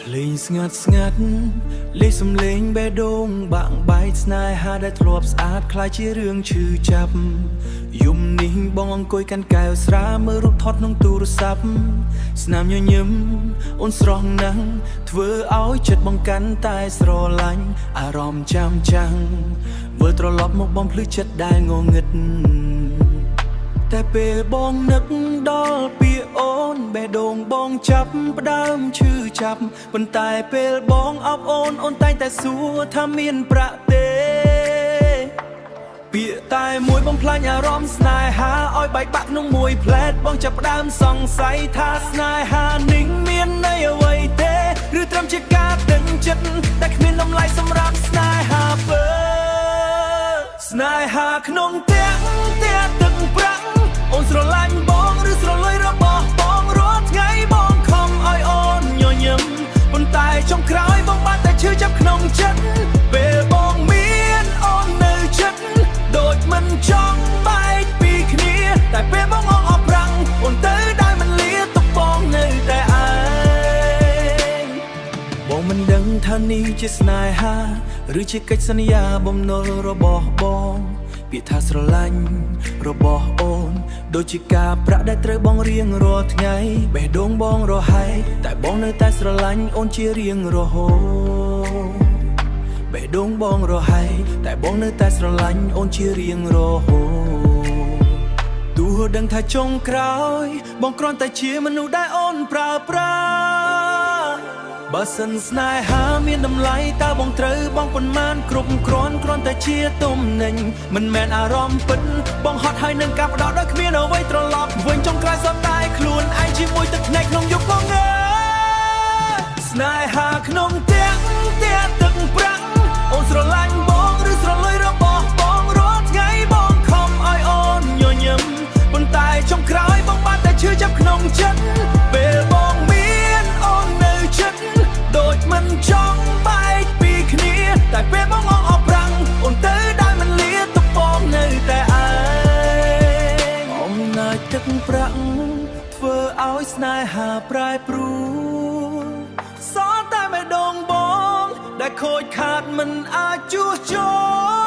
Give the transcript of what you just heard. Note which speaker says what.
Speaker 1: ភ្លេងស្ងាត់ស្ងាត់លេខសំលេងបេះដូងបាក់បែកស្នេហាដែលធ្លាប់ស្អាតក្លាយជារឿងឈឺចាប់យំនេះបងអង្គុយកាន់កែវស្រាមើលរូបថតក្នុងទូរស័ព្ទស្នាមញញឹមអូនស្រស់ណាស់ធ្វើឲ្យចិត្តបងកាន់តែស្រឡាញ់អារម្មណ៍ចាំចាំងវិលត្រឡប់មកបំភ្លឺចិត្តដែលងងឹត តែពេលបងនឹកដល់ពាក្យអូនបេះដូងបងចាប់ផ្ដើមឈឺចាប់ប៉ុន្តែពេលបងអបអូនអូនតែងតែសួរថាមានប្រាក់ទេ ពាក្យតែមួយបំផ្លាញអារម្មណ៍ស្នេហាឲ្យបែកបាក់ក្នុងមួយភ្លែតបងចាប់ផ្ដើមសង្ស័យថាស្នេហានេះមានន័យអ្វីទេឬត្រឹមជាការទិញចិត្តតែគ្មានតម្លៃសម្រាប់ស្នេហាពើស្នេហាក្នុងផ្ទាំងផ្ទះទឹកប្រាក់អូនស្រឡាញ់បងឬស្រលុយរបស់បងរាល់ថ្ងៃបងខំឲ្យអូនញញឹមប៉ុន្តែចុងក្រោយបងបានតែឈឺចាប់ក្នុងចិត្តពេលបងមានអូននៅចិត្តដូចមិនចង់បែកពីគ្នាតែពេលបងអងអស់ប្រាំងអូនទៅដោយមិនលាទុកបងនៅតែឯង បងមិនដឹងថានេះជាស្នេហា ឬជាកិច្ចសន្យាបំណុលរបស់បង ពាក្យថាស្រឡាញ់របស់អូន ដូចជាការប្រាក់ដែលត្រូវបងរៀងរាល់ថ្ងៃបេះដូងបងរហែកតែបងនៅតែស្រឡាញ់អូនជារៀងរហូតបេះដូងបងរហែកតែបងនៅតែស្រឡាញ់អូនជារៀងរហូតទោះដឹងថាចុងក្រោយ បងគ្រាន់តែជាមនុស្សដែលអូនប្រើប្រាស់បើសិនស្នេហាមានតម្លៃតើបងត្រូវបងប៉ុន្មានគ្រប់គ្រាន់គ្រាន់តែជាទំនិញមិនមែនអារម្មណ៍ពិតបងហត់ហើយនឹងការផ្ដោតដោយគ្មានអ្វីត្រឡប់វិញចុងក្រោយសតតែខ្លួនឯងជាមួយទឹកភ្នែកក្នុងយប់ងងើស្នេហាក្នុងផ្ទាំងផ្ទះទឹកប្រាក់អូនស្រឡាញ់បងឬស្រលុយរបស់បងរាល់ថ្ងៃបងខំឲ្យអូនញញឹមប៉ុន្តែចុងក្រោយបងបានតែឈឺចាប់ក្នុងចិត្តពេលបងមានអូននៅចិត្តដូចមិនចង់បែកពីគ្នាតែពេលបងអងអស់ប្រាំងអូនទៅដោយមិនលាទុកបងនៅតែឯងអំណាចទឹកប្រាក់ធ្វើឲ្យស្នេហាប្រែប្រួលសល់តែបេះដូងបង ដែលខូចខាតមិនអាចជួសជុល